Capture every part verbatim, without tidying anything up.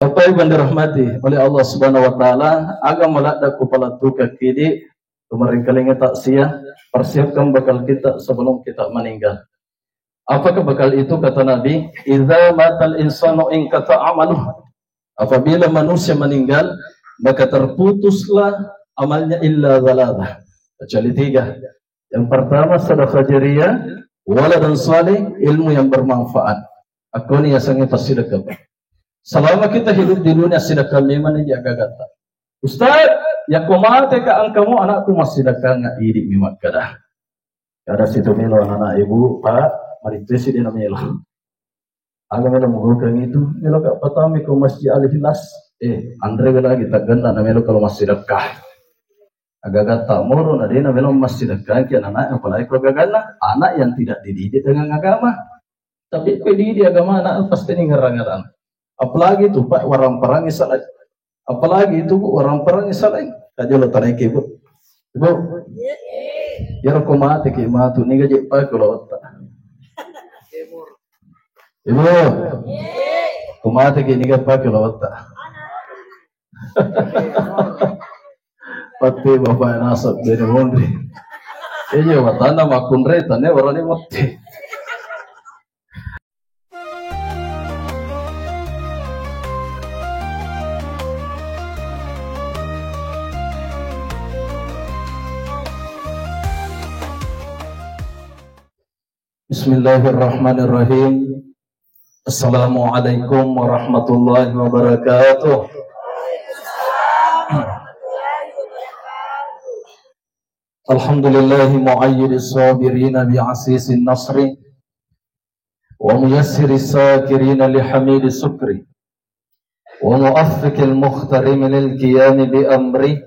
Bapak Ibu yang dirahmati oleh Allah Subhanahu wa Ta'ala, aga maladda ku palattukang kidi, kemarin kalinya takziah, persiapkan bekal kita sebelum kita meninggal. Apakah bekal itu? Kata Nabi, "Idza matal insanu inqata amaluh." Apabila manusia meninggal, maka terputuslah amalnya illa dzalalah. Kecuali tiga. Yang pertama, sedekah jariyah, waladan salih, ilmu yang bermanfaat. Aku ni yasengnge passidekka. Selama kita hidup di dunia, sedekah memang ni jaga gata. Ustaz, yakko mate ka engkamu anakku massidekka nga idi mi makkada. Kada situ melo anak ibu, Pak, maritu si dia melo. Aga melo mugokeng itu, melo ka patami ko Masjid Al Ikhlas. Eh, anre lagi tak ganda na melo kalau masih dekat. Aga-aga tak moro na dena melo masih dekat ki anak, apalagi ko gaganna anak yang tidak dididik dengan agama. Tapi ko dididik agama anak pasti ni ngerang-ngerang. Apalagi itu Pak, warang perang Israel. Apalagi itu Bu, orang perang Israel. Kajo lo tanaiki Bu. Bu, ya ko mate ki matu ni gaji Pak kalau otak. Ibu, ko mate ki ni gaji Pak kalau otak. Pasti Bapak nasab jadi mondri. Iya, watana makunre tane orang ni mati. Bismillahirrahmanirrahim. Assalamualaikum warahmatullahi wabarakatuh. Alhamdulillahi muayyidis sabirina bi asisin nasri wa muyassiris sakirina li hamidi sukri wa muwaffiqil muhtarimi lil qiyami bi amri.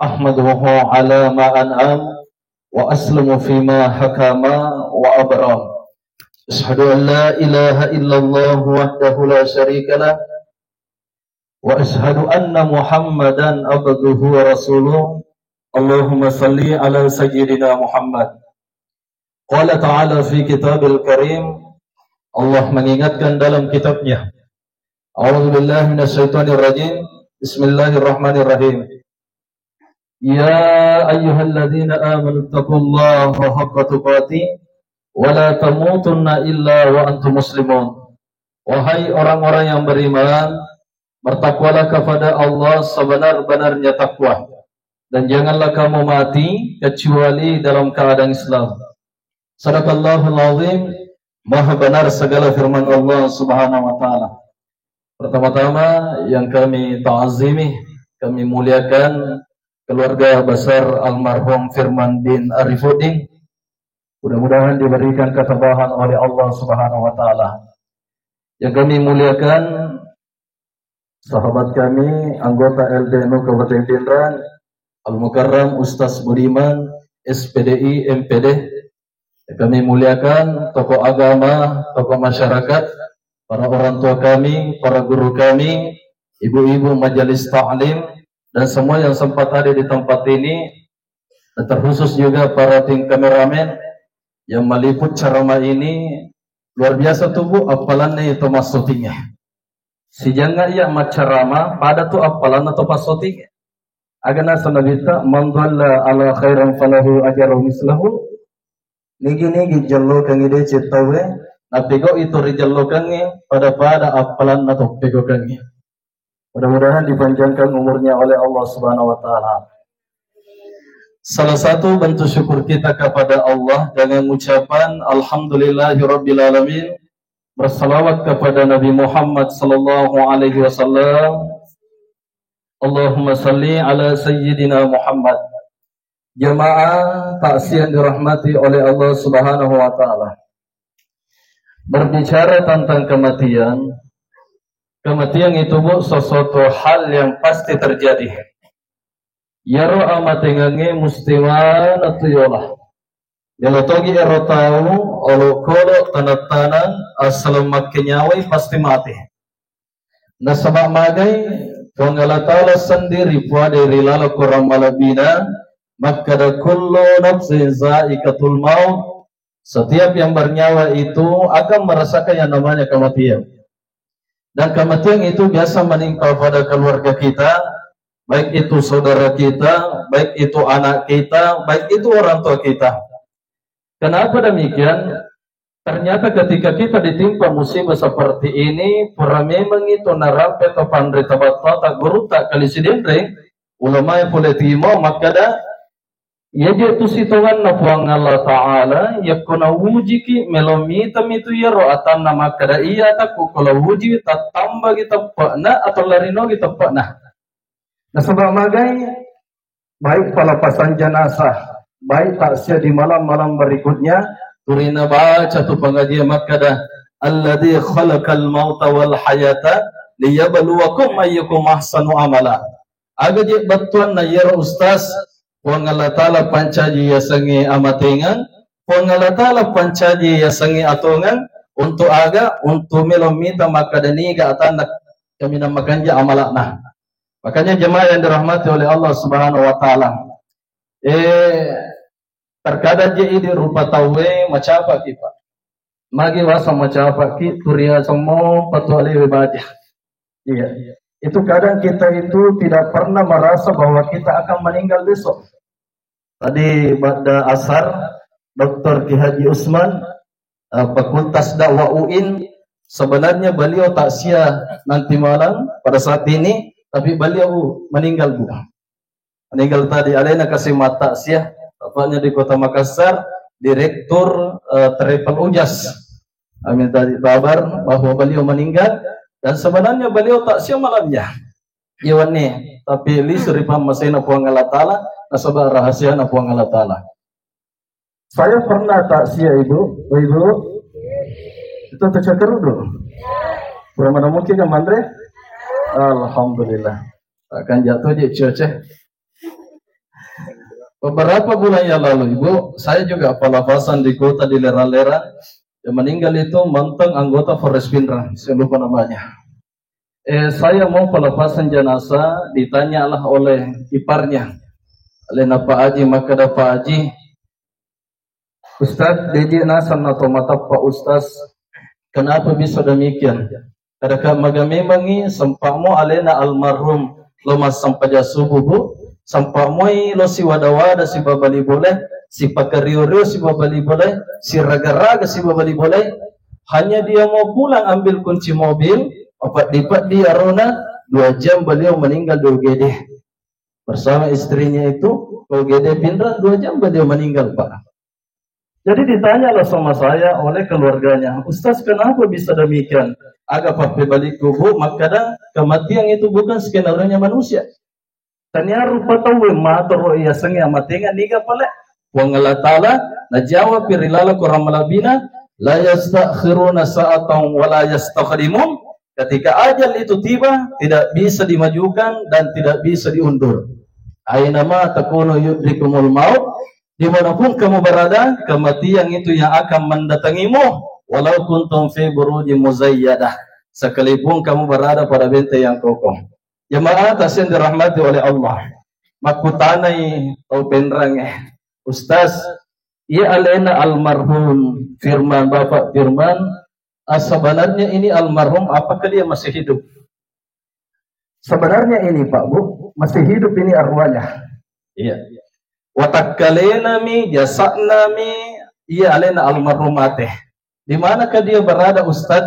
Ahmaduhu ala ma an'am wa aslumu fima hakama wa abram. Asyhadu an la ilaha illallah wahdahu la syarika lah wa asyhadu anna Muhammadan abduhu wa rasuluh. Allahumma salli ala sayyidina Muhammad. Qala ta'ala fi kitabil karim, Allah mengingatkan dalam kitabnya. A'udzu billahi minasyaitonir rajim. Bismillahirrahmanirrahim. Ya ayyuhalladzina amanu taqullaha haqqa tuqatih wa la tamutunna illa wa antum muslimun. Wahai orang-orang yang beriman, bertakwalah kepada Allah sebenar-benarnya takwa, dan janganlah kamu mati kecuali dalam keadaan Islam. Sadaqallahul azim, maha benar segala firman Allah Subhanahu wa taala. Pertama-tama yang kami ta'zimi, kami muliakan keluarga besar almarhum Firman bin Arifuddin. Mudah-mudahan diberikan ketabahan oleh Allah Subhanahu wa taala. Yang kami muliakan sahabat kami, anggota L D N U Kabupaten Pinrang, Al-Mukarram Ustaz Budiman, S P D I, M P D. Yang kami muliakan tokoh agama, tokoh masyarakat, para orang tua kami, para guru kami, ibu-ibu majelis taklim, dan semua yang sempat hadir di tempat ini, dan terkhusus juga para tim kameramen yang meliput ceramah ini. Luar biasa tu Bu, appalanna itu massutingnge. Sijangnga iya maccarama, pada tu appalanna to passutingnge. Aga naseng Nabitta, "Man dhalla ala khairin falahu ajru mislahu." Nigi-nigi jellokengngi deceng tauwe, napegau'i to rijellokengnge, pada-pada appalanna to pegokengnge. Mudah-mudahan dipanjangkan umurnya oleh Allah Subhanahu wa taala. Salah satu bentuk syukur kita kepada Allah dengan ucapan alhamdulillahirabbil alamin, bersalawat kepada Nabi Muhammad sallallahu alaihi wasallam. Allahumma salli ala sayyidina Muhammad. Jamaah takziah yang dirahmati oleh Allah Subhanahu wa taala. Berbicara tentang kematian, kematian itu Bu, sesuatu hal yang pasti terjadi. Iyaro amatengengnge musti maneng tu yola. Melo togi ero tau olokolo taneng-taneng assaleng makkenyawai pasti mate. Nasaba magai Puang Allah Ta'ala sendiri puadai ri laleng Quran malebbina makkeda, "Kullu nafsin za'iqatul maut." Setiap yang bernyawa itu akan merasakan yang namanya kematian. Dan kematian itu biasa menimpa pada keluarga kita, baik itu saudara kita, baik itu anak kita, baik itu orang tua kita. Kenapa demikian? Ternyata ketika kita ditimpa musibah seperti ini, pura memang itu narampe to panrita battata gurutta kali sidenreng, ulamae pole timo makkada, iya je tu sitonganna Puang Allah Ta'ala, yakko naujiki melo mitami tu iyaro atanna makkada, iya atakku ko lauji tattambagi teppe'na atau larinogi teppe'na. Nasaba magai, baik pelepasan jenazah, baik takziah di malam-malam berikutnya, turina baca tu pengajian makkada, "Alladzi khalaqal mauta wal hayata liyabluwakum ayyukum ahsanu amala." Aga je bettuanna iyaro ustaz, Puang Allah Ta'ala pancaji yasengnge amatengeng, Puang Allah Ta'ala pancaji yasengnge atongeng, untuk aga, untuk melo mita makkada niga atanna kaminang makanja amala'na. Makanya jemaah yang dirahmati oleh Allah Subhanahu wa Ta'ala, eh, terkadang je idi rupa tauwe macapaki, Pak. Magi wasa macapaki, turia semua patualewe baja. Iya. Itu kadang kita itu tidak pernah merasa bahwa kita akan meninggal besok. Tadi pada asar, Doktor Ki Haji Usman, eh, Fakultas Dakwah U I N, sebenarnya beliau takziah nanti malam pada saat ini, tapi beliau meninggal, Bu. Meninggal tadi, alena kasi matakziah, bapaknya di Kota Makassar, Direktur, eh, Travel Ujas. Kami tadi kabar bahwa beliau meninggal, dan sebenarnya beliau takziah malamnya. Iya wenni, tapi lisu ri pammasena Puang Allah Ta'ala, nasaba rahasiana Puang Allah Ta'ala. Saya pernah takziah, Ibu. Oh, Ibu? Itu tecakar dulu. Pura mana mungkin kan, Mandre? Alhamdulillah. Akan jatuh je cuaca. Beberapa bulan yang lalu, Ibu, saya juga palafasan di kota di Lera-Lera. Yang meninggal itu mantan anggota Polres Pinrang, saya lupa namanya. Eh, saya mau pelepasan jenazah, ditanyalah oleh iparnya, alena Pak Haji, makkada Pak Haji, Ustaz, deje nasang na to matappa Ustaz, kenapa bisa demikian? Kadaka maga memangngi sempa'mo alena almarhum lo massempajang subuh, Bu, sempa'moi lo siwada-wada sibabali bole, sipakario-rio sibabali bole, siraga-raga sibabali bole. Hanya dia mau pulang ambil kunci mobil, mapeddi-peddi arona, dua jam beliau meninggal di U G D. Bersama istrinya itu, ke U G D Pinrang, dua jam beliau meninggal, Pak. Jadi ditanyalah sama saya oleh keluarganya, "Ustaz, kenapa bisa demikian?" Aga pappebalikku, Bu, makkada kematian itu bukan skenario-nya manusia. Tania rupa tauwe matoro iya sengnge amatenga niga pale. Puang Allah Ta'ala najawab ri laleng Korang malebbi'na, "La yastakhiruna sa'atan wa la yastaqdimun." Ketika ajal itu tiba, tidak bisa dimajukan dan tidak bisa diundur. Ainama takunu yudrikumul maut, dimanapun kamu berada, kematian itu yang akan mendatangimu, walau kuntum fi burujin muzayyadah, sekalipun kamu berada pada benteng yang kokoh. Jemaah yang dirahmati oleh Allah, makkutanai tau Pinrang e, Ustaz, iya alena almarhum Firman, Bapak Firman, ah, sebenarnya ini almarhum apakah dia masih hidup? Sebenarnya ini, Pak, Bu, masih hidup ini arwahnya. Iya. Watakkalenami, jasa'nami, iya alena almarhum mate. Di manakah dia berada, Ustaz?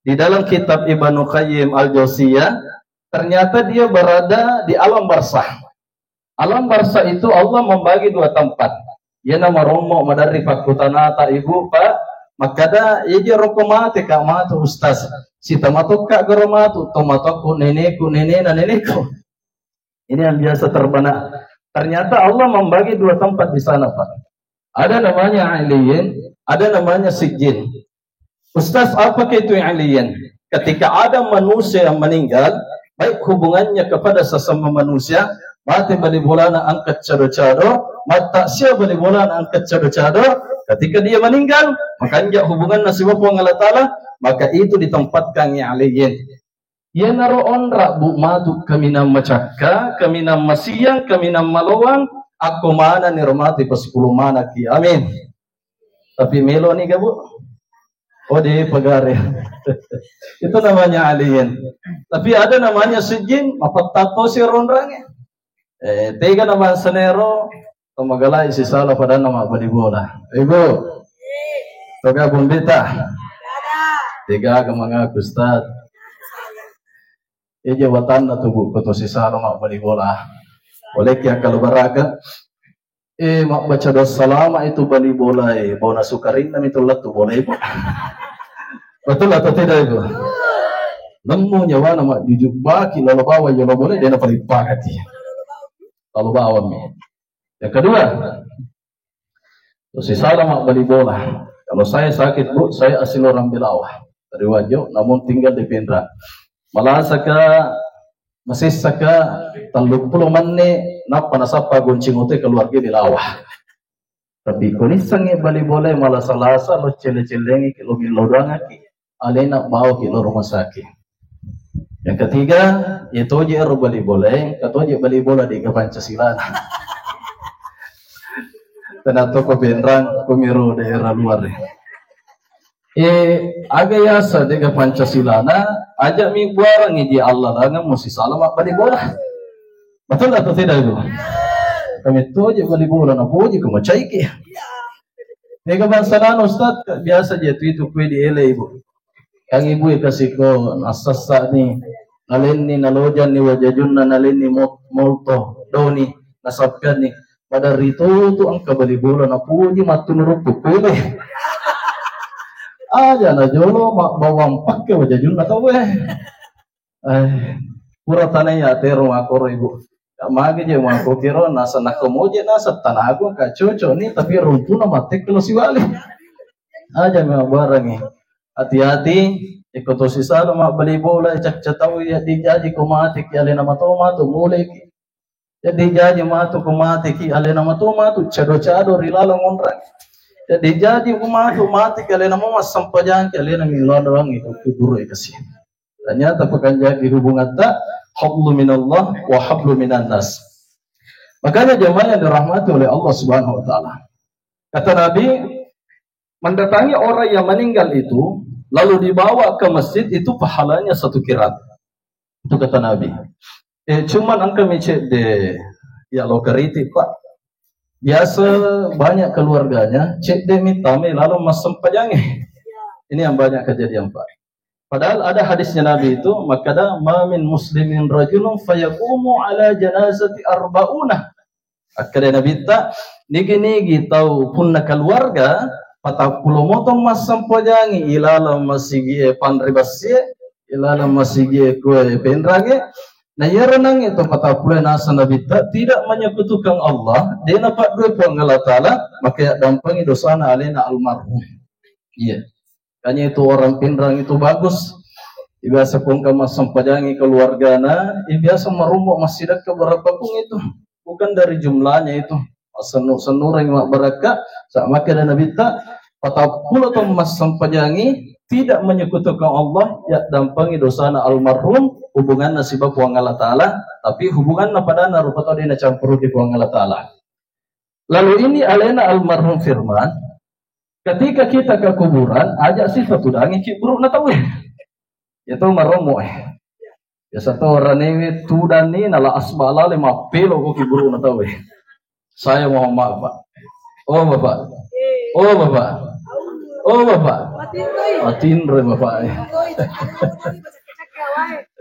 Di dalam kitab Ibnu Qayyim Al-Jauziyah, ternyata dia berada di alam barzah. Alam barzah itu Allah membagi dua tempat. Iyana marommo maderri pakkutanata, Ibu, Pak, makkada, "Iya je roko mate ka matu, Ustaz? Sitamatokka garo matu, tomatokku, neneku, nenena neneku." Ini yang biasa terbenak. Ternyata Allah membagi dua tempat di sana, Pak. Ada namanya Illiyin, ada namanya Sijjin. Ustaz, apakah itu Illiyin? Ketika ada manusia yang meninggal, baik hubungannya kepada sesama manusia, mate bali bolana angkat cado-cado, mattaksiah bali bolana angkat cado-cado, ketika dia meninggal, makanja hubunganna sibawa Puang Allah Ta'ala, maka itu ditempatkan Illiyin. Iyanaro onra, Bu, matu kaminang macakka, kaminang masiang, kaminang maloang, akko manani ro matu ipasipulung manakki. Amin. Tapi meloni ga, Bu? Oh, di pegare. Itu namanya alien. Tapi ada namanya sijjin, mapettato si ronrange. Eh, tega na bangsa nero, to magalai sisala padanna mabbali bola. Ibu, toga bombita. Tega ga mangaku Ustaz. Eh, jawatanna tu, Bu, ko to sisala mabbali bola. Boleh ki akal baraka. Eh, mabbaca doa salama itu bali bola, eh, bona sukarinna mi tu lettu bola, Ibu. Betul atau tidak, Ibu? Lemmu nyawana majjujubbaki lalo bawang yolo bola, dena paling pagati. Lalo bawang mi. Yang kedua, to sisala mabbali bola. Kalau saya sakit, Bu, saya asilorang bilawa. Dari Wajo, namun tinggal di Pinrang. Malasaka, masessaka, telluppulo menne, nappa nasappa goncing oto keluarga bilawa. Tapi ko nissengngi bali bola malasa-lasa, lo celle-cellengi ki, lo millau doangaki, alena bawa ki lo rumah sakit. Yang ketiga, ya toje ero bali bola, eh, katoje bali bola di ke Pancasila. Tena toko Pinrang, komiro daerah luar, eh. Eh, aga yasa de ga Pancasilana, aja mi buarangi di Allah dangeng musi salama bali bola. Betul atau tidak, Ibu? Kami toje bali bola, na poji ko macaiki. Mega bangsa nano, Ustaz, biasa je tu itu kue di ele, Ibu. Kang Ibu e kasiko nasassa ni, nalenni, nalojanni wajajunna, nalenni mo-, molto, doni, nasappianni. Pada ritu tu engka bali bola, napuji mattu nurukku kue. Aja na jolo ma-, bawang pakke wajajunna tau, eh. Eh, pura tanai ya tero makoro, Ibu. Ya, magi je mako kiro, nasa nakko moje, nasa tanago ka cocok ni, tapi rumpuna matek lo siwali. Aja memang barang ni. Hati-hati, iko to sisala mabbali bola, cacca tau ya dijaji ko mati ki alena mato matu mulai ki. Jadi jaji matu ko mati ki alena mato matu cado-cado ri laleng onrang. Jadi jaji ko matu mati ki alena mau massempajang ki alena mi laleng itu kuburu ikasi. Ternyata pekan jaji hubungan tak hablu minallah wa hablu minan nas. Makanya jamaah yang dirahmati oleh Allah Subhanahu wa Ta'ala. Kata Nabi, mendatangi orang yang meninggal itu, lalu dibawa ke masjid, itu pahalanya satu kirat. Itu kata Nabi. Eh, cuman engka mi cedde, ya lo keriti, Pak. Biasa banyak keluarganya, cedde mi tame lalu massempajang. Ini yang banyak kejadian, Pak. Padahal ada hadisnya Nabi itu, makada, "Ma min muslimin rajulun fayaqumu ala janazati arba'una." Akkeda Nabitta, nigi-nigi tau punna keluarga, patappulo motong massempajangi ilalang masigie panre bassie, ilalang masigie kue penrange. Na iyaro nange to patappulo nasa Nabitta tidak menyekutukan Allah, dena paddue Puang Allah Ta'ala, maka yaddampengi dosana alena almarhum. Iya. Makanya itu orang Pinrang itu bagus. Biasa ko engka massempajangi keluargana, eh, biasa marombo massidakka berapa pun itu. Bukan dari jumlahnya itu. Sennu-sennureng mabbarakka, sa makkeda Nabitta, patappulo to massempajangi, tidak menyekutukan Allah, yaddampengi dosana almarhum, hubunganna siba Puang Allah Ta'ala, tapi hubunganna padanna rupa tau dena campuruki Puang Allah Ta'ala. Lalu ini alena almarhum firman, ketika kita ke kuburan, aja sifat tudangi ki burukna tauwe. Itu marombo, eh. Biasa to oranewe tudanni nala asbala le mappelo ko ki burukna tauwe. Saya mohon maaf, Pak. Oh, Bapak. Oh, Bapak. Oh, Bapak. Matinro, Bapak.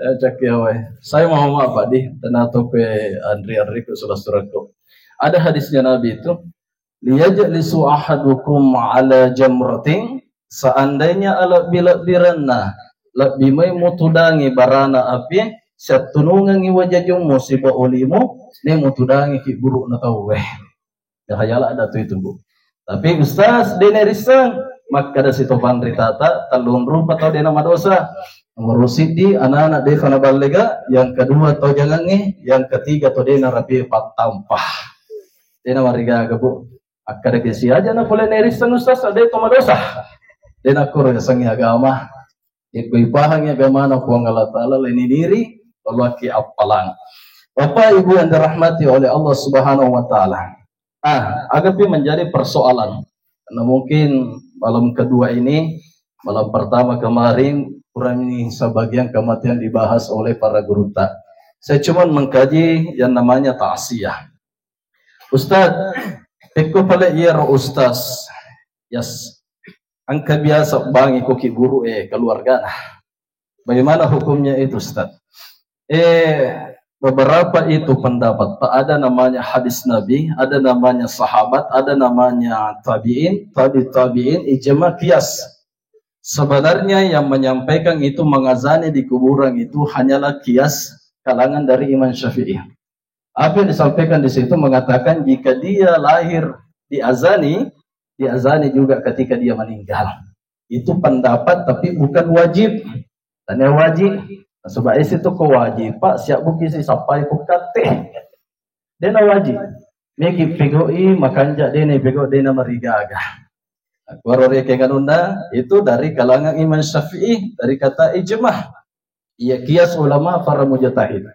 Eh, cakkiawai. Saya mohon maaf, Pak, di tena tope anri-anriku, saudara-saudaraku. Ada hadisnya Nabi itu, "Liyajlisu ahadukum ala jamratin," seandainya alebbi-lebbirenna lebbi mai mutudangi barana api, siattunungengi wajajummu siba olimu, ne mutudangi ki burukna tauwe. Yahayala ada tu itu, Bu. Tapi Ustaz, dene risseng, makkeda sitopanri tata, tellung rupa tau dena madosa. Nomor siddi, anak-anak defa naballega, yang kedua tau jangangi, yang ketiga tau dena rapi pattampa. Dena marigaga, Bu. Akkeda ke si aja na pole nerisseng Ustaz, de to madosa. Dena koro yasengi agama. Iko ipahangi agamana Puang Allah Ta'ala, leni diri, laluaki appalang. Bapak Ibu yang dirahmati oleh Allah Subhanahu wa Ta'ala. Ah, agapi menjadi persoalan. Karena mungkin malam kedua ini Malam pertama kemarin kurang ini sebagian kematian dibahas oleh para gurutta. Saya cuma mengkaji yang namanya ta'siyah. Ustaz, pekko pale iyaro ustaz. Yes. Engka biasa bangi koki guru e keluargana. Bagaimana hukumnya itu, Ustaz? Eh, beberapa itu pendapat, Pak. Ada namanya hadis Nabi, ada namanya sahabat, ada namanya tabi'in, tabi tabi'in, ijma, qiyas. Sebenarnya yang menyampaikan itu mengazani di kuburan itu hanyalah qiyas kalangan dari Imam Syafi'i. Apa yang disampaikan di situ mengatakan jika dia lahir diazani, diazani juga ketika dia meninggal. Itu pendapat tapi bukan wajib. Tanya wajib. Sebab isi itu ko wajib, Pak, siap buki si sapai ko kate. Dena wajib. Megi pegoi makanja dena pego dena marigaga. Kuaro reke kanunda itu dari kalangan Imam Syafi'i, dari kata ijma. Iya, qiyas ulama para mujtahid.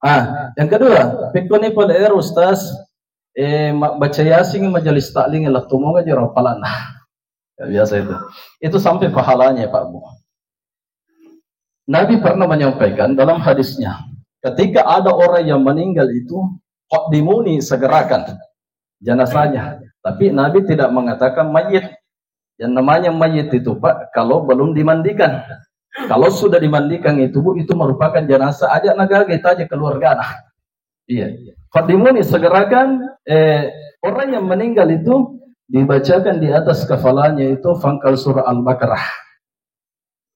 Ah, yang kedua, pekko ni pole er Ustaz, eh, ma-, baca Yasin majelis taklim la tumonga jero apalana. Ya, biasa itu. Itu sampai pahalanya, Pak Bu. Nabi pernah menyampaikan dalam hadisnya, ketika ada orang yang meninggal itu, qaddimuni, segerakan jenazahnya. Tapi Nabi tidak mengatakan mayit. Yang namanya mayit itu, Pak, kalau belum dimandikan. Kalau sudah dimandikan itu, Bu, itu merupakan jenazah, aja nagaga itu aja keluarga. Nah. Iya. Qaddimuni, segerakan, eh, orang yang meninggal itu dibacakan di atas kepalanya itu pangkal surah Al-Baqarah.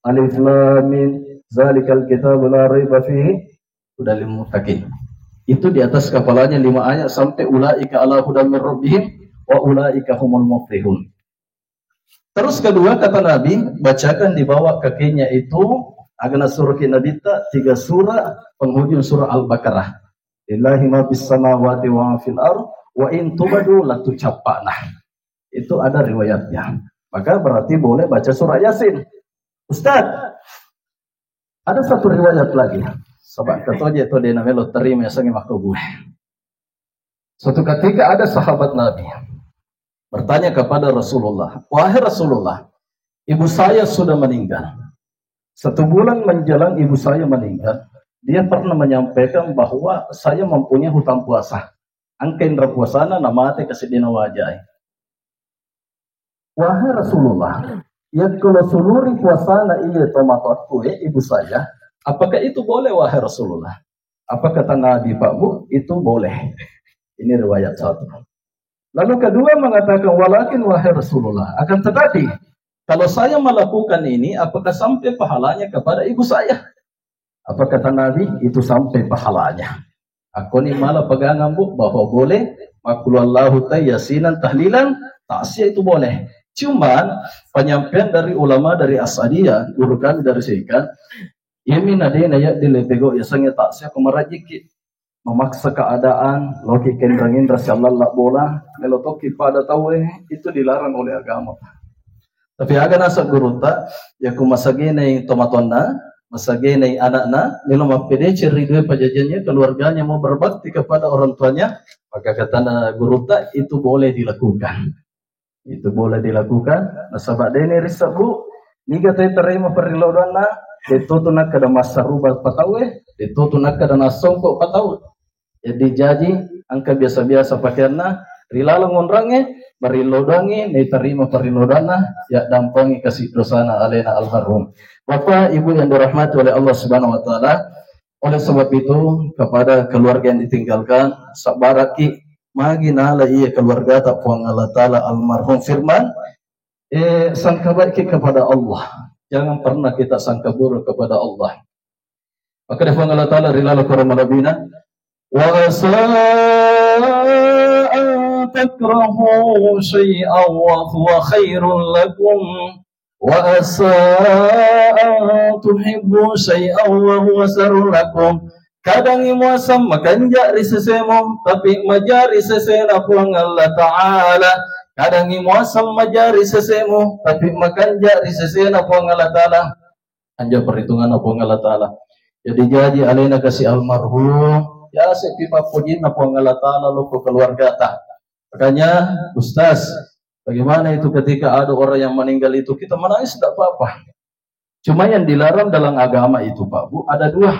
Alif Lam Mim, zalikal kitabu la raiba fihi, hudal lil muttaqin. Itu di atas kepalanya lima ayat sampai ulaika ala hudam min rabbihim wa ulaika humul muflihun. Terus kedua kata Nabi, bacakan di bawah kakinya itu, agana surah Nabi ta, tiga surah, penghujung surah Al-Baqarah. Lillahi ma fis samawati wa ma fil ard, wa in tubdu latucappa'na. Itu ada riwayatnya. Maka berarti boleh baca surah Yasin. Ustaz, ada satu riwayat lagi. Sebab ketoje to dena melo terima sangi mako gue. Suatu ketika ada sahabat Nabi bertanya kepada Rasulullah, "Wahai Rasulullah, ibu saya sudah meninggal. Satu bulan menjelang ibu saya meninggal, dia pernah menyampaikan bahwa saya mempunyai hutang puasa. Engka inra puasana namate kasi dena wajai." "Wahai Rasulullah, yakko lo suluri puasana iya tomatoakku e ibu saya, apakah itu boleh, wahai Rasulullah?" Apa kata Nabi, Pak Bu, itu boleh. Ini riwayat satu. Lalu kedua mengatakan, "Walakin, wahai Rasulullah, akan tetapi kalau saya melakukan ini, apakah sampai pahalanya kepada ibu saya?" Apa kata Nabi? Itu sampai pahalanya. Aku ni malah pegangan, Bu, bahwa boleh makuluallahu ta yasinan tahlilan, takziah itu boleh. Cuman penyampaian dari ulama dari As'adiyah, guru kami dari Seikan, iya mina dena ya di lepego ya sange takziah ko marajiki. Memaksa keadaan, loki kenrang-inrang si allalla bola, melo tokki pada tau e, itu dilarang oleh agama. Tapi aga naseng gurutta, yakko masagenai tomatoanna, masagenai anakna, melo mappedeceng ri dua pajajiannya, keluarganya mau berbakti kepada orang tuanya, maka katana gurutta itu boleh dilakukan. Itu boleh dilakukan. Nasaba dene rissebbu, niga te terima perrillodoanna, detto tu nakkeda massaruba patau e, detto tu nakkeda nassongko patau. Jadi jaji engka biasa-biasa pakeanna ri laleng onrangnge, marillodangngi, naiterima parillodanna, yaddampengi kasi dosana alena almarhum. Bapak Ibu yang dirahmati oleh Allah Subhanahu wa Ta'ala, oleh sebab itu kepada keluarga yang ditinggalkan, sabbaraki magi nala iya keluargata Puang Allah Ta'ala almarhum firman, eh, sangka baik kepada Allah. Jangan pernah kita sangka buruk kepada Allah. Makkeda Puang Allah Ta'ala ri laleng Qur'an malebbi'na, "Wa asa an takrahu syai'an wa huwa khairul lakum, wa asa an tuhibbu syai'an wa huwa syarrul lakum." Kadangngi muaseng makanja ri sesemu, tapi maja ri sesena Puang Allah Ta'ala. Kadangngi muaseng maja ri sesemu, tapi makanja ri sesena Puang Allah Ta'ala. Anja perhitunganna Puang Allah Ta'ala. Jadi jaji alena kasi almarhum, ya sepi pappojinna Puang Allah Ta'ala loko keluargata. Makanya, Ustaz, Bagaimana itu ketika ada orang yang meninggal itu kita menangis, tidak apa-apa. Cuma yang dilarang dalam agama itu, Pak Bu, ada dua.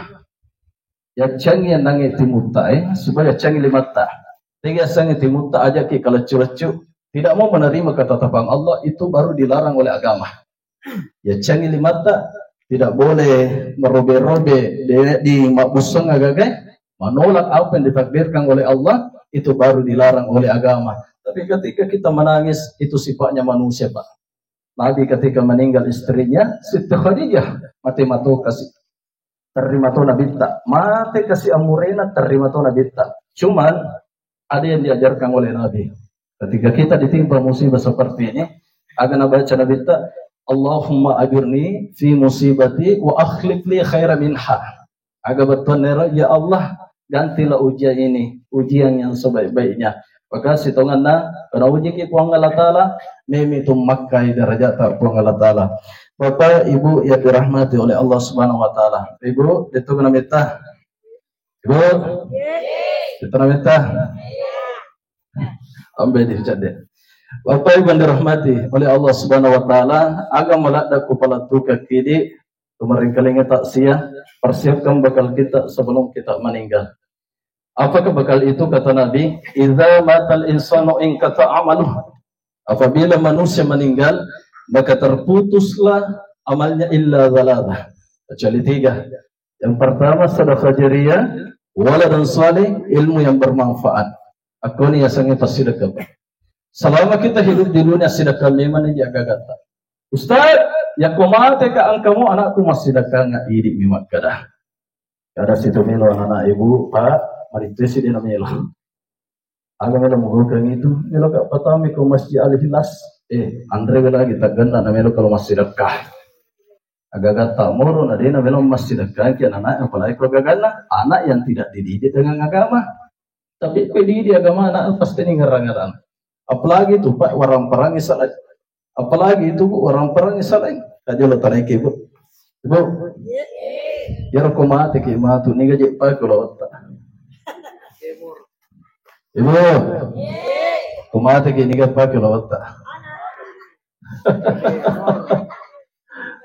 Yaccangi nange timutta, eh, supaya yaccangi limatta. Tega sangi timutta aja ki kaleccu-leccu. Tidak mau menerima ketetapan Allah, itu baru dilarang oleh agama. Yaccangi limatta, tidak boleh merobe-robe, de-, di mabbusseng agagai, menolak apa yang ditakdirkan oleh Allah, itu baru dilarang oleh agama. Tapi ketika kita menangis, itu sifatnya manusia, Pak. Nabi ketika meninggal istrinya, Siti Khadijah, mate mato kasi. Terima to Nabitta. Mate kasi amurena, terima to Nabitta. Cuman, ada yang diajarkan oleh Nabi. Ketika kita ditimpa musibah seperti ini, aga nabaca Nabitta, "Allahumma ajurni fi musibati wa akhlif li khaira minha." Aga bettuanna ero, "Ya Allah, gantilah ujian ini, ujian yang sebaik-baiknya." Maka sitonganna, pada ujiki Puang Allah Ta'ala, memi tu makkai darajata Puang Allah Ta'ala. Bapak, Ibu yang dirahmati oleh Allah Subhanahu wa Ta'ala. Ibu, itu kena minta. Ibu, itu kena minta. Ambil di cedde. Bapak, Ibu yang dirahmati oleh Allah Subhanahu wa Ta'ala, aga maladda ku palattuka kidi, kemarin kalinya takziah, persiapkan bekal kita sebelum kita meninggal. Apakah bekal itu? Kata Nabi, "Idza matal insanu inqata amaluh." Apabila manusia meninggal, maka terputuslah amalnya illa dzalatsah. Kecuali tiga. Yang pertama, sedekah jariyah, waladun salih, ilmu yang bermanfaat. Aku ni yasengnge passidekah. Selama kita hidup di dunia, sedekah memang ni jaga gata. "Ustaz, ya ko mate ka engkamu anakku massidekah nggak?" Idi mi makkada. Kada situ melo anak ibu, Pak, maritu si dena melo. Aga melo mugukang itu, melo ka patami ko Masjid Al Ikhlas. Eh, anre lagi tak genna na melo kalau massidekah. Aga-aga tak moro na dena melo massidekah ki anak, apalagi ko gaganna anak yang tidak dididik dengan agama. Tapi ko dididik agama anak pasti ni ngerang-ngerang. Apalagi tu Pak, warang perang Israel. Apalagi itu, Bu, orang perang Israel. Kaja lo tanaiki, Bu. Ibu, ya ko mate ki matu, niga je pake lo otta. Ibu, ko mate ki niga pake lo otta.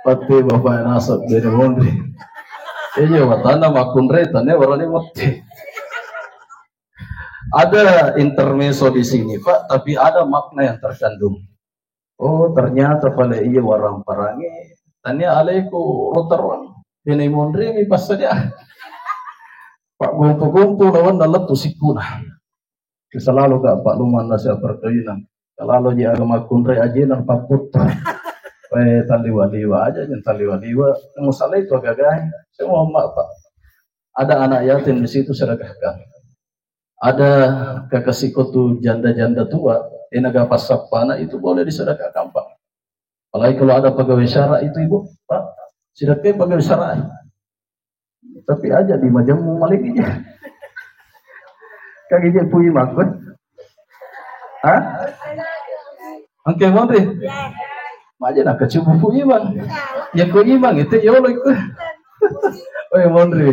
Pasti bapak nasab dari mondri. Iya, watana makunre tane orang ni mati. Ada intermezzo di sini, Pak, tapi ada makna yang terkandung. Oh, ternyata pale iya warang parangi. Tania aleku rotarwang. Ini mondri mi pas saja. Pak gompo-gompo lawan dalam tu sikuna. Selalu ka Pak Luman nasi perkawinan. Kalau ji agama kunre aja nang paput. Eh, taliwa-liwa aja, jangan taliwa-liwa. Masalah itu agak. Saya mau mak, Pak. Ada anak yatim di situ, sedekahkan. Ada kakasiko tu janda-janda tua, eh, naga pasappana itu boleh disedekahkan, Pak. Apalagi kalau ada pegawai syara itu, Ibu, Pak, sedekah pegawai syara. Tapi aja di majemmu maliki. Kagi je pui makut. Hah? Angke monri. Maja nak kecubu pui mang. Ya ku imang itu yolo iku. Oi monri.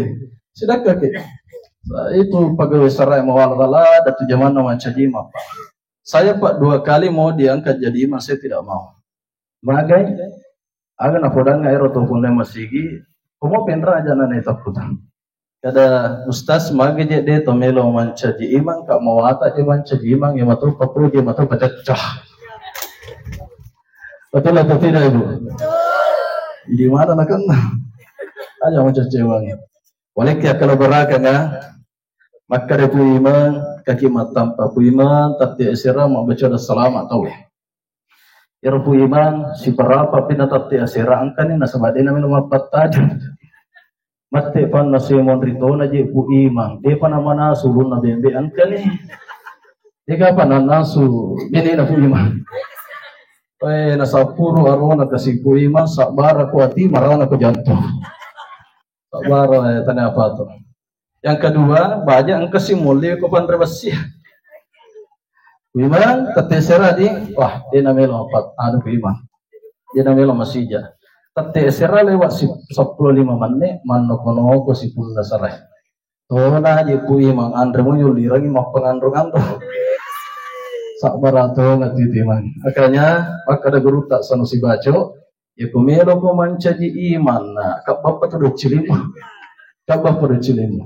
Sedekah ke. Nah, itu pegawai syara mawala-wala datu jamanna mancaji imang. Saya, Pak, dua kali mau diangkat jadi imam, saya tidak mau. Magai, aga napodangnga ero to punna masigi, komo penra aja nana tapputa. Kada, "Ustaz, magi je de to melo mancaji imang, ka mawata je mancaji imang, ya matu papu je matu pecah." Betul atau tidak, Ibu? Di mana nak kena? Aja mancaji imang. Walekki akkala barakanga, makkeda Pu Imang, kaki mattampa Pu Imang, tatti asera mabbaca da salama tauwe. Ero Pu Imang, siparapa pi na tatti asera engkani nasaba de na melo mappattaju. Matti panna semon ritona je Pu Imang, depa na manasu ulunna bembe engkani. Dega pa nanasu bene na Pu Imang. Eh, nasappuru arona kasi Pu Imang, sabbara ko ati, marana ko jantung. Sabbara, eh, tanya apa tu. Yang kedua, baja engka si mulle ko panre besi. Imang, tette sera di, wah, de na melo empat, anu Pu Imang. De na melo masija. Tette sera lewat si sepuluh lima menit, manno kono ko si punna sera. Tona je Pu Imang, anre mo yulirangi mappanganro-nganro. Sabbara tongeng tu Imang. Makanya makkeda gurutta Sanusi Baco, ya ku melo ko mancaji Imang, na kabbappa tu doccilimmu. Kabbappa doccilimmu.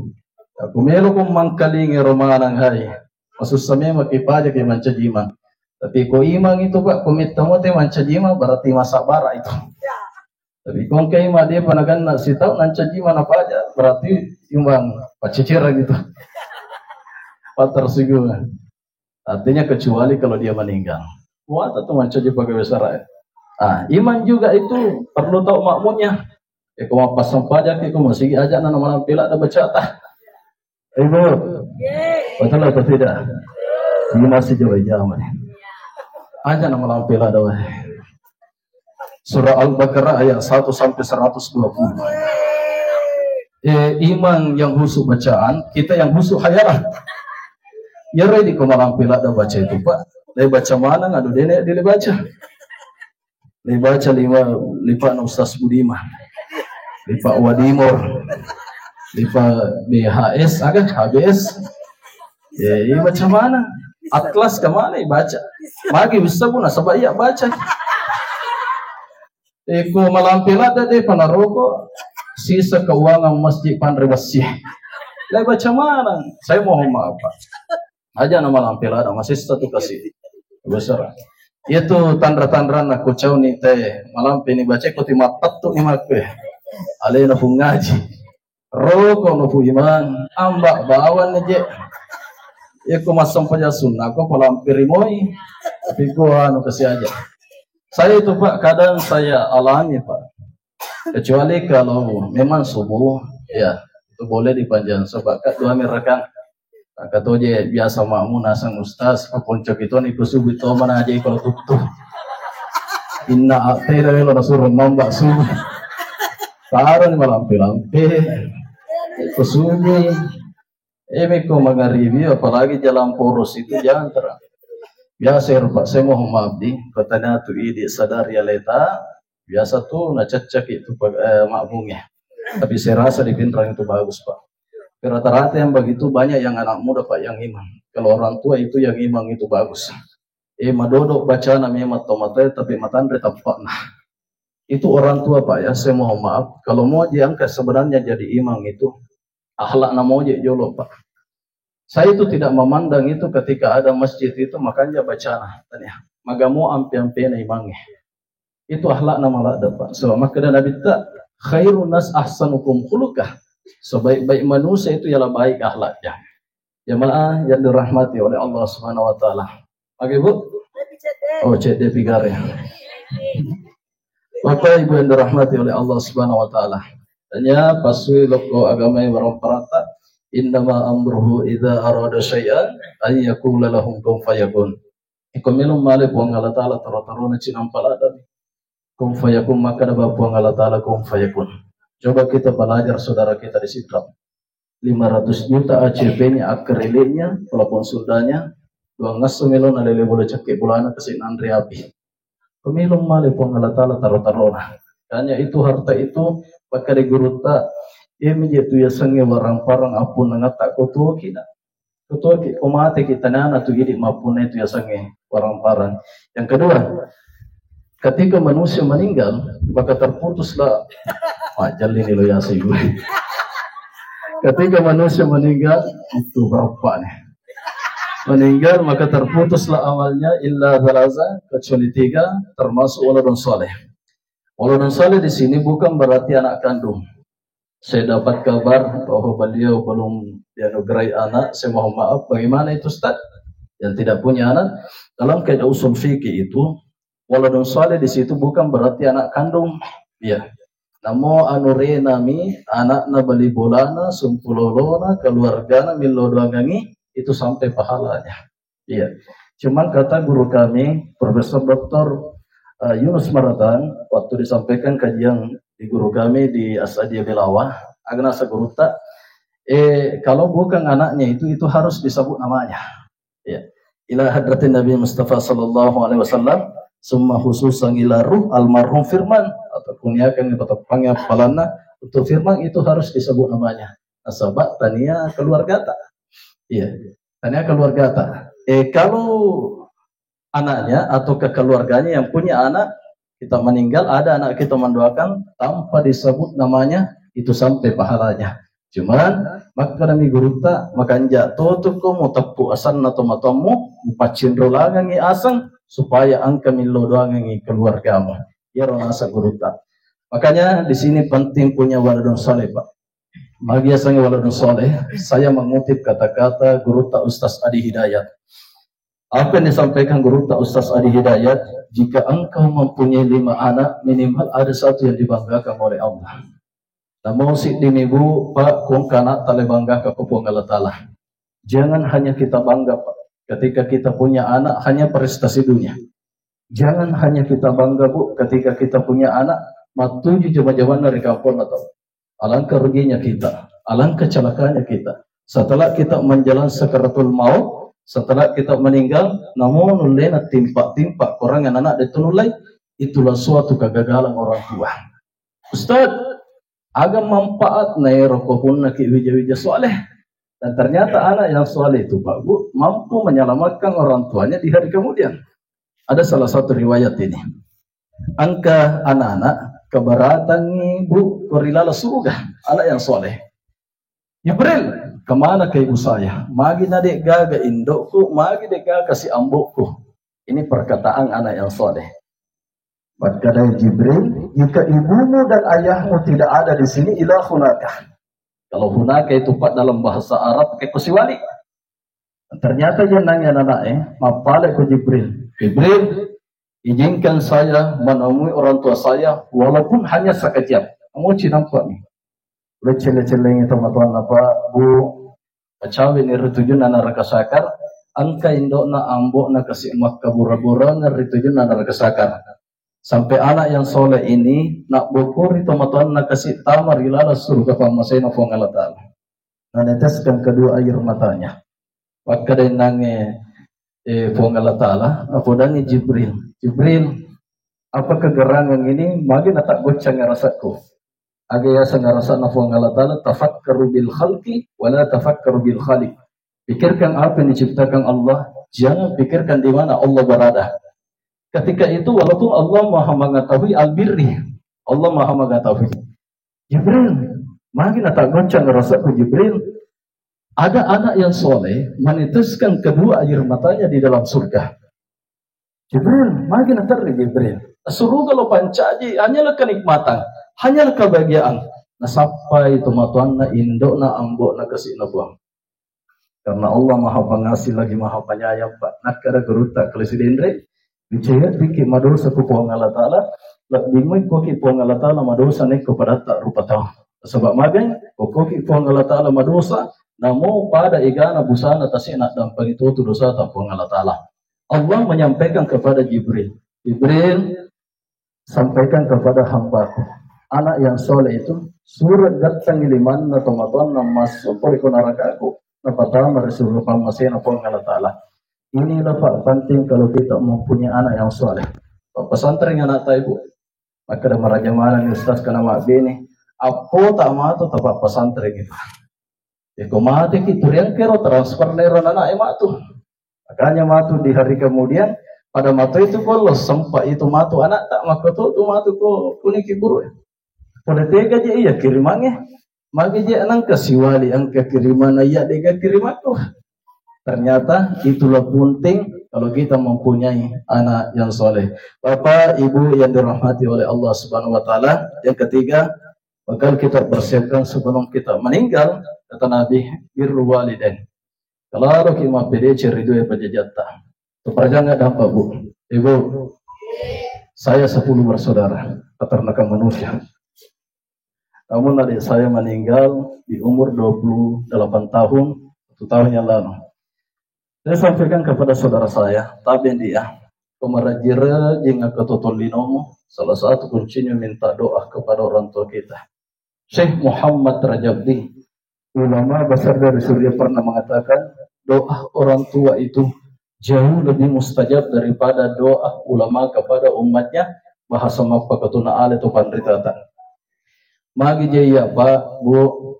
Ya ku melo ko mangkalingi ro maneng hai. Masussa memang ki paja ki mancaji Imang. Tapi ko Imang itu, Pak, ko metta mote mancaji Imang, berarti masabbara itu. Tapi ko engka Imang depa naganna sitau nancaji Imang napaja, berarti Imang paccicireng itu. Patersigungan. Artinya kecuali kalau dia meninggal. Muata tu mancaji pegawai sara. Ah, Imang juga itu perlu tahu makmumnya. Ya, ko mappassempajang ki ko masigi, aja na malampe ladde bacata. Ibu, betul atau tidak? Ini masih jauh jauh nih. Aja na malampe ladde wae. Surah Al-Baqarah ayat satu sampai seratus dua puluh. Eh, Imang yang khusyuk bacaan, kita yang khusyuk hayalan. Ya, ready ko malampe ladde baca itu, Pak. Dia baca mana, ngadu dene, dia baca. Dia baca lima, lipa na Ustaz Budiman. Lipa Wadimor. Lipa B H S, aga? H B S. Ya, iya baca mana? Atlas ke mana baca? Magi bisa pun nasaba iya baca. Eko malampe ladde de panaroko sisa keuangan masjid panre basi. Lai baca mana? Saya mohon maaf, Pak. Aja na malampe ladde masessa tu kasi. Besar. Itu tanra-tanranna ko cau ni te malampe ni baca ko ti mappettu ni makke. Alena pun ngaji. Roko no pu Imang, amba bawang je. Eko massempajang sunnah ko palampiri moi. Tapi ko anu kasi aja. Saya itu, Pak, kadang saya alami, Pak. Kecuali kalau memang subuh, ya, itu boleh dipanjang sebab ka dua rakaat. Katoje biasa makmu naseng ustaz, paponco kitoni ko subuh to mana aja kalau tuttu. Inna atela welo nasuro nombak subuh. Parani malampe-lampe. Ko subuh. Eh, meko mangaribi, apalagi jalan poros itu jangan terang. Biasa ya, Pak, saya mohon maaf di, pertanyaan tu idi sadari aleta, biasa tu nacaccaki tu, eh, makmumnya. Tapi saya rasa di Pinrang itu bagus, Pak. Rata-rata yang begitu banyak yang anak muda, Pak, yang imang. Kalau orang tua itu yang imang itu bagus. Eh, madodo bacana memang tomatoe, tapi matanre tampakna. Itu orang tua, Pak, ya, saya mohon maaf. Kalau mau diangkat sebenarnya jadi imang itu, akhlakna moje jolo, Pak. Saya itu tidak memandang itu ketika ada masjid itu, makanya bacana. Tanya, magamo ampe-ampena imangnge. Itu akhlakna maladde, Pak. Sebab makkeda Nabi ta, "Khairun nas ahsanukum khuluqah." Sebaik-baik manusia itu ialah baik akhlaknya. Jamaah yang dirahmati oleh Allah Subhanahu wa Ta'ala. Oke, Bu? Oh, cedde pigare. Bapak Ibu yang dirahmati oleh Allah Subhanahu wa Ta'ala. Tanya pasui loko agama yang beromparata, "Innama amruhu idza arada syai'an an yaqula lahu kun fayakun." Iko melo male Puang Allah Ta'ala taro-tarona cinampa ladde. Kun fayakun, maka dapat Puang Allah Ta'ala kun fayakun. Coba kita belajar saudara kita di Sidrap. Lima ratus juta A C P-nya, akkereleknya, plafon Sundanya, dua ngasso melo nalele bola cakke bolana kasi nanre api. Pemilong male Puang Allah Ta'ala taro-tarona. Hanya itu harta itu, maka di gurutta, iya mije tu yasengnge warang-parang apun nangatta ko tuoki na. Ketua ki, ko mate ki tanana tu idi mappunna itu yasengnge warang-parang. Yang kedua, ketika manusia meninggal, maka terputuslah. Wah, jalli ni lo yasi gue. Ketika manusia meninggal, itu bapak nih. Meninggal, maka terputuslah amalnya illa thalatha, kecuali tiga, termasuk waladun saleh. Waladun saleh di sini bukan berarti anak kandung. Saya dapat kabar bahwa beliau belum dianugerahi anak. Saya mohon maaf, bagaimana itu, Ustaz? Yang tidak punya anak, dalam kaidah usul fikih itu, waladun saleh di situ bukan berarti anak kandung. Iya. Namo anurena mi, anakna bali bolana, sumpulolona, keluargana millo doangangi, itu sampai pahalanya. Iya. Cuman kata guru kami, Profesor Doktor, eh, Yunus Maratang, waktu disampaikan kajian di guru kami di Asadia Belawa, aga nasa gurutta, eh, kalau bukan anaknya itu, itu harus disebut namanya. Ya. Ila hadratin Nabi Mustafa sallallahu alaihi wasallam, summa khususan ila ruh almarhum Firman, atau kuniakan atau pangapalanna untuk Firman itu harus disebut namanya. Nasaba tania keluargata. Iya. Tania keluargata. Eh, kalau anaknya atau ke keluarganya yang punya anak, kita meninggal, ada anak kita mendoakan tanpa disebut namanya, itu sampai pahalanya. Cuman, makkedami gurutta, makanja totuko muteppu asanna tomatoammu, mupaccinrolangengi aseng, supaya engka millau doangengi keluargamu. Iyaro naseng gurutta. Makanya di sini penting punya waladun saleh, Pak. Magi yasengnge waladun saleh, saya mengutip kata-kata gurutta Ustaz Adi Hidayat. Apa yang disampaikan gurutta Ustaz Adi Hidayat, jika engkau mempunyai lima anak, minimal ada satu yang dibanggakan oleh Allah. Namo siddimi, Bu, Pak, ko engka anatta le banggakan ko Puang Allah Ta'ala. Jangan hanya kita bangga, Pak, ketika kita punya anak hanya prestasi dunia. Jangan hanya kita bangga, Bu, ketika kita punya anak mattuju jama-jamanna ri kamponna tau. Alangkah ruginya kita, alangkah celakanya kita. Setelah kita menjalan sakaratul maut, setelah kita meninggal, namun nullena timpa-timpa, korang anak-anak de' tu nullei, itulah suatu kegagalan orang tua. Ustaz, aga manfaat naero ko punnaki wija-wija soleh? Dan ternyata anak yang soleh itu, Pak Bu, mampu menyelamatkan orang tuanya di hari kemudian. Ada salah satu riwayat ini. Engka anak-anak keberatangi, Bu, ko ri laleng suruga, anak yang soleh. Jibril, kemana ke ibu saya? Magi na de' gaga indokku, magi de' gaga si ambokku. Ini perkataan anak yang soleh. Makkadai Jibril, jika ibumu dan ayahmu tidak ada di sini, ila hunaka. Kalau hunaka itu, Pak, dalam bahasa Arab, ke kusiwali. Ternyata jennangnge anak-anak, eh, mappale ko Jibril. Jibril, izinkan saya menemui orang tua saya, walaupun hanya sekejap. Kamu cinampak nih. Udah celle-cellengi tomatoanna, Pak, Bu, pacawe ni ri tujunna neraka sakar, engka indokna, ambokna kasi makkabura-burana ri tujunna neraka sakar. Sampai anak yang soleh ini nabbokori tomatoanna kasi tama ri laleng surga pammasena Puang Allah Ta'ala. Meneteskan kedua air matanya. Makkadaennangnge, eh, Puang Allah Ta'ala, napodangi Jibril. Jibril, apa kegerangan ini? Magi natakgoccang rasakku. Aga yaseng arasana Puang Allah Ta'ala, tafakkaru bil khalqi, wala tafakkaru bil khaliq. Pikirkan apa yang diciptakan Allah, jangan pikirkan di mana Allah berada. Ketika itu, walaupun Allah maha mengetahui, albirri, Allah maha mengetahui. Jibril, magi natakgoccang rasakku, Jibril. Ada anak yang soleh meneteskan kedua air matanya di dalam surga. Jibril, magi naterri Jibril. Suruga lo pancaji, hanyalah kenikmatan, hanyalah kebahagiaan. Nasappai tomatoanna, indokna, ambokna, kasi'na Puang. Karena Allah Maha Pengasih lagi Maha Penyayang, Pak. Nakkada gurutta Kali Sidenre, dicayat dikki madosa ku Puang Allah Ta'ala, lebbi mui koki Puang Allah Ta'ala madosa nekko padatta rupa tau. Sebab magai, kokoki Puang Allah Ta'ala madosa, namo pada egana busana tasi'na dampangi totu dosata Puang Allah Ta'ala. Allah menyampaikan kepada Jibril, Jibril, sampaikan kepada hambaku, anak yang soleh itu, suruh datang limanna tomatoanna masuk ko narakaku, napatama ri surga pammasena Puang Allah Ta'ala. Inilah, Pak, penting kalau kita mempunyai anak yang soleh. Pak, pesantren anak ta, Ibu. Makkada maraja maneng ni Ustaz kana mabbene. Appo ta matu ta Pak pesantren itu. Eko mate ki turiang kero transfer nero anak e matu. Makanya matu di hari kemudian pada matu itu ko lo sempat itu matu anak tak maka tu tu matu ko kuniki guru. Pada tega je iya kirimannya. Magi je nangka siwali angka kiriman iya dega kirimanku. Ternyata itulah penting kalau kita mempunyai anak yang soleh. Bapak, Ibu yang dirahmati oleh Allah Subhanahu wa Ta'ala, yang ketiga, bakal kita persiapkan sebelum kita meninggal, kata Nabi, birru walidain. Kalau kita mau pede ceri dua pajajatta. Itu perjalanan dampak, Bu. Ibu, saya sepuluh bersaudara, peternakan manusia. Namun adik saya meninggal di umur dua puluh delapan tahun, satu tahun yang lalu. Saya sampaikan kepada saudara saya, tabe dia, pemerajira jingga ketotol linomo, salah satu kuncinya minta doa kepada orang tua kita. Syekh Muhammad Rajabdi, ulama besar dari Suriah, pernah mengatakan, doa orang tua itu jauh lebih mustajab daripada doa ulama kepada umatnya, bahasa mappakatuna ale tu panritata. Magi je iya, Pak, Bu,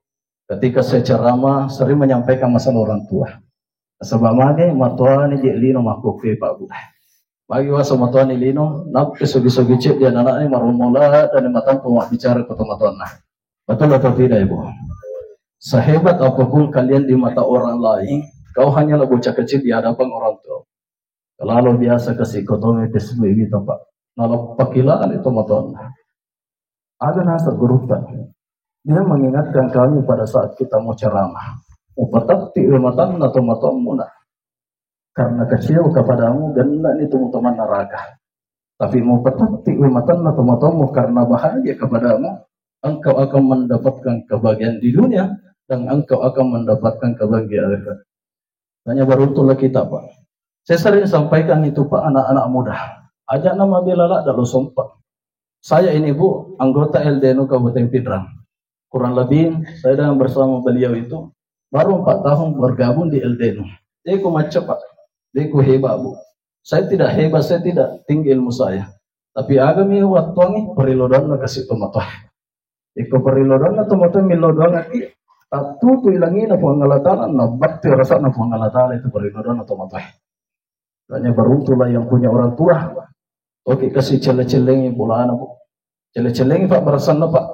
ketika saya ceramah sering menyampaikan masalah orang tua. Sebab magi matuani je lino makkukue, Pak, Bu. Magi wasa matoani lino, nappi sogi-sogi ceddi anana'e marommola dan matampu mabbicara ko tomatoanna. Betul atau tidak, Ibu? Sehebat apapun kalian di mata orang lain, kau hanyalah bocah kecil di hadapan orang tua. Kalau biasa kasih kotomi Facebook itu, Pak. Nalappaki lali tomatoanna. Ada nasa gurutta. Dia mengingatkan kami pada saat kita mau ceramah. Mupatatti we matanna tomatoammu, Nak. Karena kecewa kepadamu, genna'ni tu teman neraka. Tapi mupatatti we matanna tomatoammu karena bahagia kepadamu, engkau akan mendapatkan kebahagiaan di dunia dan engkau akan mendapatkan kebahagiaan akhirat. Tanya beruntung lagi kita, Pak. Saya sering sampaikan itu, Pak, anak-anak muda. Ajak nama bela ladda lo sompa. Saya ini, Bu, anggota L D N U Kabupaten Pinrang. Kurang lebih saya dengan bersama beliau itu baru empat tahun bergabung di L D N U. Deku macca, Pak. Deku hebat, Bu. Saya tidak hebat, saya tidak tinggi ilmu saya. Tapi agami wattuangi perilodanna kasih tomatoa. Iko perilodanna tomatoa milodangaki, tattutu ilangina Puang Allah Ta'ala, nabbatti rasana Puang Allah Ta'ala itu perilodanna tomatoa. Makanya beruntulah yang punya orang tua. Oke, kasih celle-cellengi bolana, Bu. Celle-cellengi, Pak, barasanna, Pak.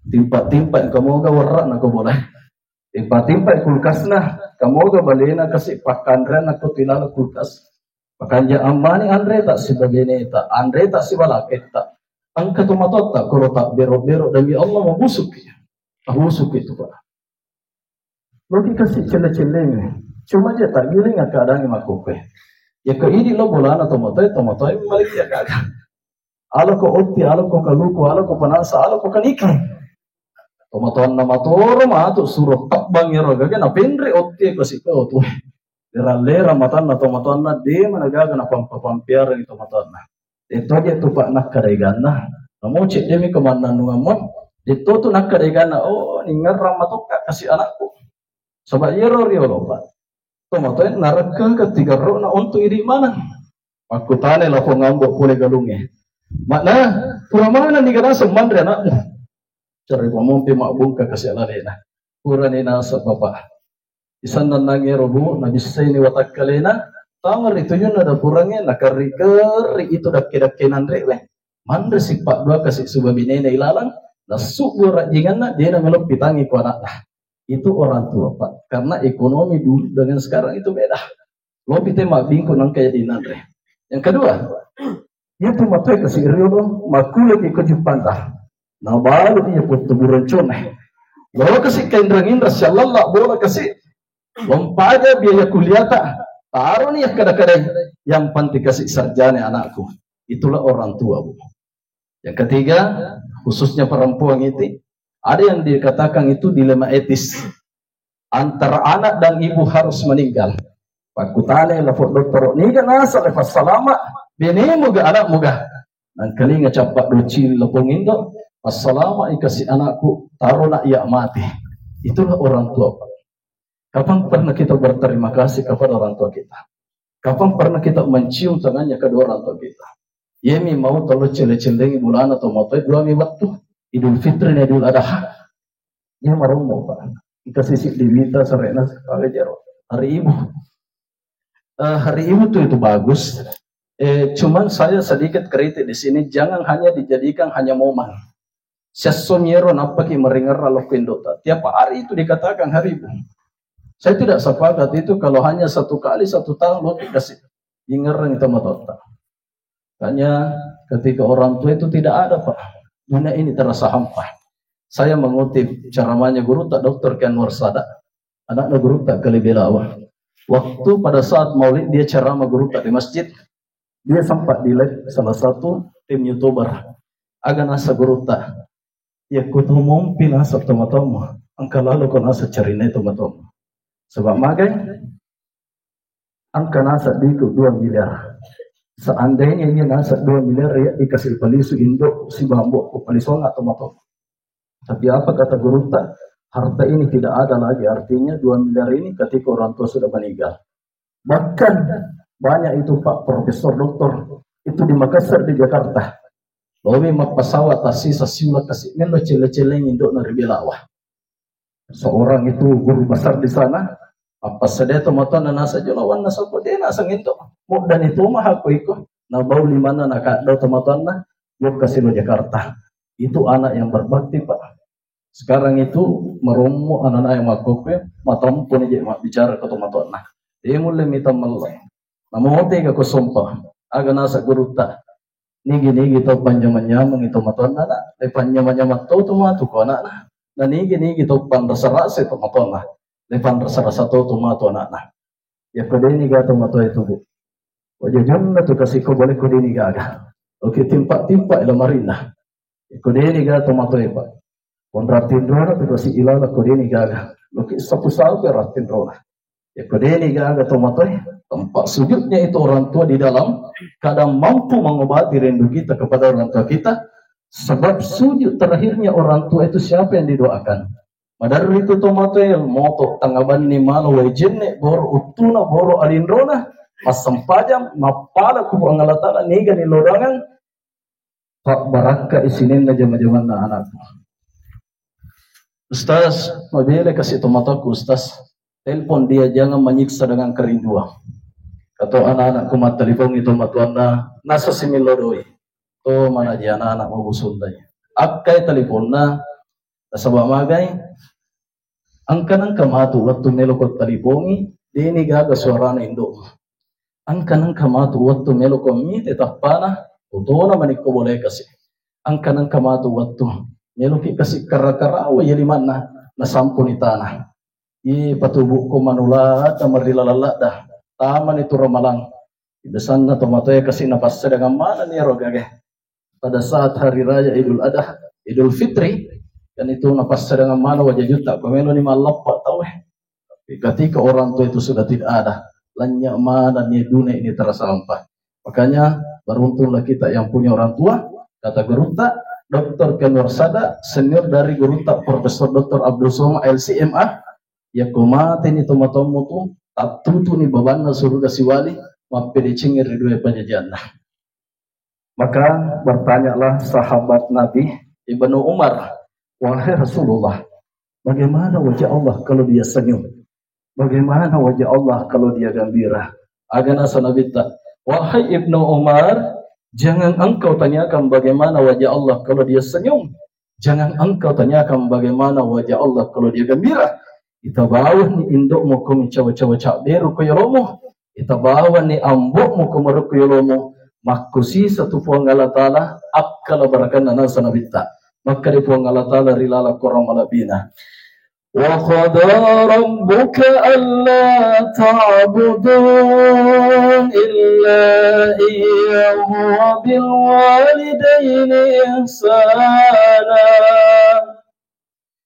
Timpa-timpa kamoga warrana ko bola. Timpa-timpa kulkasna, kamoga balena kasih pakanrena ko tilala kulkas. Makanja ammani anreta sibabeneta, anreta sibalaketta. Engka tomatoatta koro tabbero-bero demi Allah mabusukki. Mabusukki itu, Pak. Loki kasih celle-celleng. Cuma dia tak giling keadaan makope. Ya ke ini lo bolana tomatoe, tomatoe balik ya kagak. Alako otti, alako kaluku, alako panasa, alako kaniki. Tomatoanna matoro matu suro tabbang ero gaga napenre otti kasih ke otu. Lera-lera matanna tomatoanna de mana gaga napampa-pampiareng tomatoanna. Detto je tu, Pak, nakkadaiganna. Namo cedde mi kemannanungammu. Detto tu nakkadaiganna, oh, ningerrang matokka kasih anakku. Sebab iyaro riolo, Pak. Tomatoe narekkeng ketiga rohna untuk idi maneng. Makkutane lapong ambo pole galunge. Makna, pura mana ni gana semanre anakmu. Cari pamompi mabungka kasih lalena. Purani nasa, Bapak. Isannannangngero, Bu, nabissaini watakkalena, tama ri tujunna dapurangnge, nakerri-kerri itu dakke-dakke nanrewe. Manre sippa dua kasi suba binena ilalang, nassubu rajinganna, dena melo pitangi ku anakna. Itu orang tua, Pak. Karena ekonomi dulu dengan sekarang itu beda. Lopi te mabbingku nangka jadi nanre. Yang kedua, itu matoe kasi riolo, makkuleki ko juppanta. Nabalu iya potto buroncone. Lo kasi kainrang-inrang, siallalla bola kasi. Lompaja biaya kuliata. Taroni ya kada-kadai. Yang penting kasi sarjana anakku. Itulah orang tua, Bu. Yang ketiga, khususnya perempuan itu, ada yang dikatakan itu dilema etis antara anak dan ibu harus meninggal. Pakkutane lapong dottoro, niga nasa le passalama benemu ga anakmu ga? Nangkalinga cappa doci lapong indo, passalama ikasi anakku, taro nak iya mati. Itulah orang tua, Pak. Kapan pernah kita berterima kasih kepada orang tua kita? Kapan pernah kita mencium tangannya kedua orang tua kita? Yemi mau tolo celle-cellengi bulana tomatoe dua mi wettu. Idul Fitri na Idul Adha. Iya marommo, Pak. Engka sisi diwita sarena sekali jero. Hari Ibu. Eh, hari Ibu tuh itu bagus. Eh, cuman saya sedikit kritik di sini, jangan hanya dijadikan hanya momen. Siasso miero nappaki maringerra lokko indota. Tiap hari itu dikatakan hari Ibu. Saya tidak sepakat itu kalau hanya satu kali satu tahun lo dikasih ingerrang itu matotta. Makanya ketika orang tua itu tidak ada, Pak. Dunia ini terasa hampa. Saya mengutip ceramahnya guru tak dokter Anwar Sadat, anaknya guru tak Kalibelawa. Waktu pada saat maulid dia ceramah guru tak di masjid, dia sempat di live salah satu tim YouTuber. Aga nasa guru tak, ya kutu mompi nasa tomo-tomo, engka lalu ko nasa cerine tomo-tomo. Sebab magai, engka nasa diku dua miliar. Seandainya ini nasa dua miliar ya dikasih palisu indo si bambu ko palisonga tomo-tomo. Tapi apa kata gurutta? Harta ini tidak ada lagi artinya dua miliar ini ketika orang tua sudah meninggal. Bahkan banyak itu Pak Profesor Doktor itu di Makassar, di Jakarta. Lobi mappasawa tasisa siula kasi melo celle-celleng indokna ri Belawa. Seorang itu guru besar di sana, apa sedeto matona nasa jolawanna sako dena sangento. Modani toma hako iko. Nabau limanna nakaddau tomatoanna, yokka silo Jakarta. Itu anak yang berbakti, Pak. Sekarang itu marommo anak-anak yang makkokkoe, matampo ni je mabbicara ko tomatoanna. De mulle mita mello. Namote ga ko sompa, aga nasa gurutta. Nigi-nigi tau panyamang-nyamang itu matoanna, nak. Le panyamang-nyamang tau tu matu ko anakna. Na nigi-nigi tau panrasa-rasa itu matoanna. Le panrasa-rasa tau tu matu anakna. Yakko deni ga tomatoe tu, Bu. Wajajunna tu kasi ko boleh ko deni gaga. Oke, timpa-timpa ila marinna. Yakko deni ga tomatoe, Pak. Kon rattinrona tu kasi ilala ko deni gaga. Loki sapu-sapu rattinrona. Yakko deni gaga tomatoe, tempat sujudnya itu orang tua di dalam, kadang mampu mengobati rindu kita kepada orang tua kita, sebab sujud terakhirnya orang tua itu siapa yang didoakan? Maderri tu tomatoe moto tangabanni mala wai jenne boro uttuna boro alinrona, massempajang, mappala ku Puang Allah Taala, niga ni lodangang, pabbarakka isininna jama-jamanna anakku. Ustaz, mabele kasi tomatoku, Ustaz. Telepon dia, jangan menyiksa dengan kerinduan. Atau anak-anakku mattelepongi tomatoanna, nasa simillo doi. To manaji anak-anak mabusundai. Akkai telefonna, nasaba magai, engka nengka matu wettu melo ko talipongi, deni gaga suarana indokmu. Engka nengka matu wettu melo ko mite tappana, utona manikko boleh kasi. Engka nengka matu wettu melo ki kasi kara-karawa ya limanna, nasampuni tanah. Iye patubukku manulada marilalalada, tamani tu ramalang. Biasanna tomatoe kasi napassadangeng manenni ero gage. Pada saat hari raya Idul Adha, Idul Fitri, kan itu napassadangeng mana wajah juta, ko melo ni malleppa tau eh. Tapi ketika orang tua itu sudah tidak ada, lenyap mana ni dunia ini terasa hampa. Makanya beruntunglah kita yang punya orang tua, kata gurutta, Doktor Kenuar Sada, senior dari gurutta Profesor Doktor Abdul Somad L C M A, ya ko mate ni tomatomu tu, tattutu ni babanna suruga siwali, mappedeceng ri dua pajajanna. Maka bertanyalah sahabat Nabi Ibnu Umar, "Wahai Rasulullah, bagaimana wajah Allah kalau dia senyum? Bagaimana wajah Allah kalau dia gembira?" Aga nasa Nabitta, "Wahai Ibnu Umar, jangan engkau tanyakan bagaimana wajah Allah kalau dia senyum. Jangan engkau tanyakan bagaimana wajah Allah kalau dia gembira. Ita bawah ni indokmu ko mencawa-cawa cabberu ko yolomu. Ita bawah ni ambokmu ko marukku yolomu." Makkusisa tu Puang Allah Taala, akkala barakanna nasa Nabitta. Maka di Puang Allah Taala ri laleng Korang malebbi'na. وقضى ربك ألا تعبدوا إلا إياه وبالوالدين إحسانا.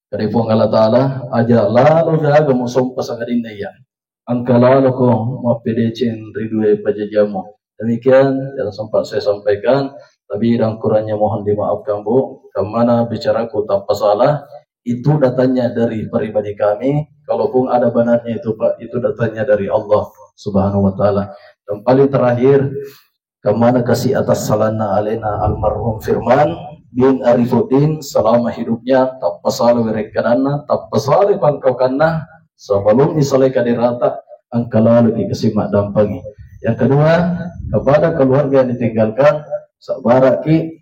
Kade Puang Allah Taala, aja lalo gaga musompa sangadinna iya. Engka lalo ko mappedeceng ri dua pajajamu. Demikian yang sempat saya sampaikan. Lebih dan kurangnya mohon dimaafkan, Bu. Kemana bicaraku tanpa salah, itu datangnya dari pribadi kami. Kalaupun ada benarnya itu, Pak, itu datangnya dari Allah Subhanahu wa Ta'ala. Dan paling terakhir, kemana kasih atas salahna alena almarhum Firman bin Arifuddin selama hidupnya, tappa sala werekkananna, tappa sala pangkaukanna, sebelum isalai kaderata, engka lalo ki kasi maddampengi. Yang kedua, kepada keluarga yang ditinggalkan, sabaraki,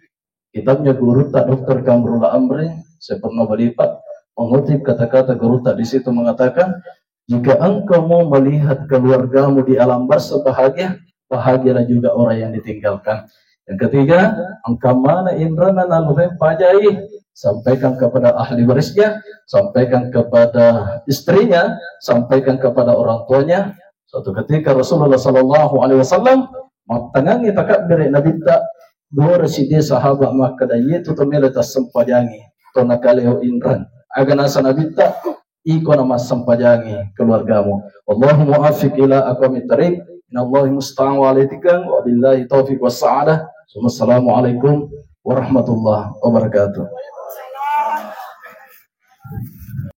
kitabnya gurutta Doktor Kamrul Amri, saya pernah melipat, mengutip kata-kata gurutta di situ mengatakan, "Jika engkau mau melihat keluargamu di alam barzah bahagia, bahagialah juga orang yang ditinggalkan." Yang ketiga, engka mana inrana naluhe pajai, sampaikan kepada ahli warisnya, sampaikan kepada istrinya, sampaikan kepada orang tuanya. Suatu ketika Rasulullah sallallahu alaihi wasallam mattangangi takabbere Nabitta, dua resi dia sahabat makkeda, "Yetu to melo tassempajangi, to nakaleo inran." Aga nasa Nabitta, "Iko na massempajangi keluargamu. Allahumma afiq ila aqwamit thariq. Innallahi musta'an wa alaihi tikang. Wabillahi taufiq wassa'adah. Assalamualaikum warahmatullahi wabarakatuh."